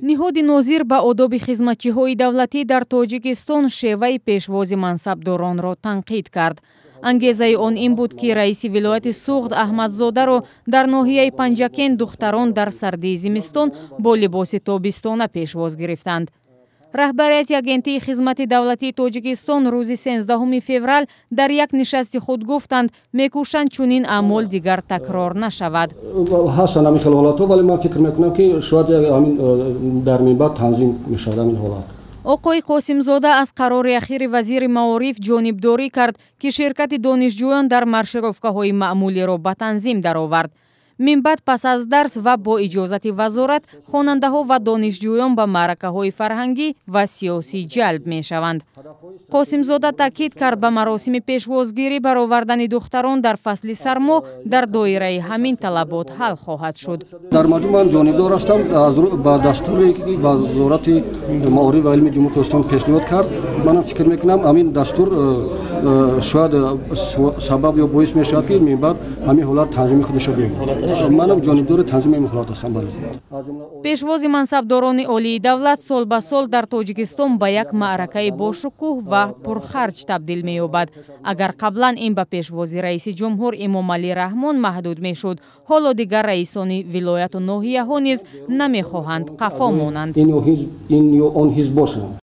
Ниҳоди нозир ба одоби хизматчиҳои давлатӣ дар Тоҷикистон шеваи пешвози мансабдоронро танқид кард. Ангезаи он ин буд, ки раиси вилояти Суғд Аҳмадзодаро дар ноҳияи Панҷакент духтарон дар сардии зимистон бо либоси тобистона пешвоз гирифтанд. Раҳбарияти Агентии хизмати давлатии Тоҷикистон рӯзи 13 феврал дар як нишасти худ гуфтанд, мекӯшанд, чунин аъмол дигар такрор нашавад. Ҳастанд ҳамин хел ҳолатҳо, вале ман фикр мекунам, ки шояд дар минбаъд танзим мешавад ҳамин ҳолат. Оқои Қосимзода аз қарори ахири вазири маориф ҷонибдорӣ кард, ки ширкати донишҷӯён дар маршировкаҳои маъмулиро ба танзим даровард. Минбаъд пас аз дарс ва бо иҷозати вазорат хонандаҳо ва донишҷӯён ба маъракаҳои фарҳангӣ ва сиёсӣ ҷалб мешаванд. Қосимзода таъкид кард, ба маросими пешвозгирӣ баровардани духтарон дар фасли сармо дар доираи ҳамин талабот ҳал хоҳад шуд. Дар маҷмӯъ ман ҷонибдор ҳастам ба дастуре, ки Вазорати маориф ва илми Ҷумҳурии Тоҷикистон пешниҳод кард. Манам фикр мекунам, ҳамин дастур шояд сабаб ё боис мешавад, ки минбаъд ҳамин ҳолат танзими худашро биёбад. Манам ҷонибдори танзими ин ҳолат ҳастам, бале. Пешвози мансабдорони олии давлат сол ба сол дар Тоҷикистон ба як маъракаи бошукӯҳ ва пурхарҷ табдил меёбад. Агар қаблан ин ба пешвози раиси ҷумҳур Эмомалӣ Раҳмон маҳдуд мешуд, ҳоло дигар раисони вилояту ноҳияҳо низ намехоҳанд қафо монанд. Ин ё он ҳизб бошанд.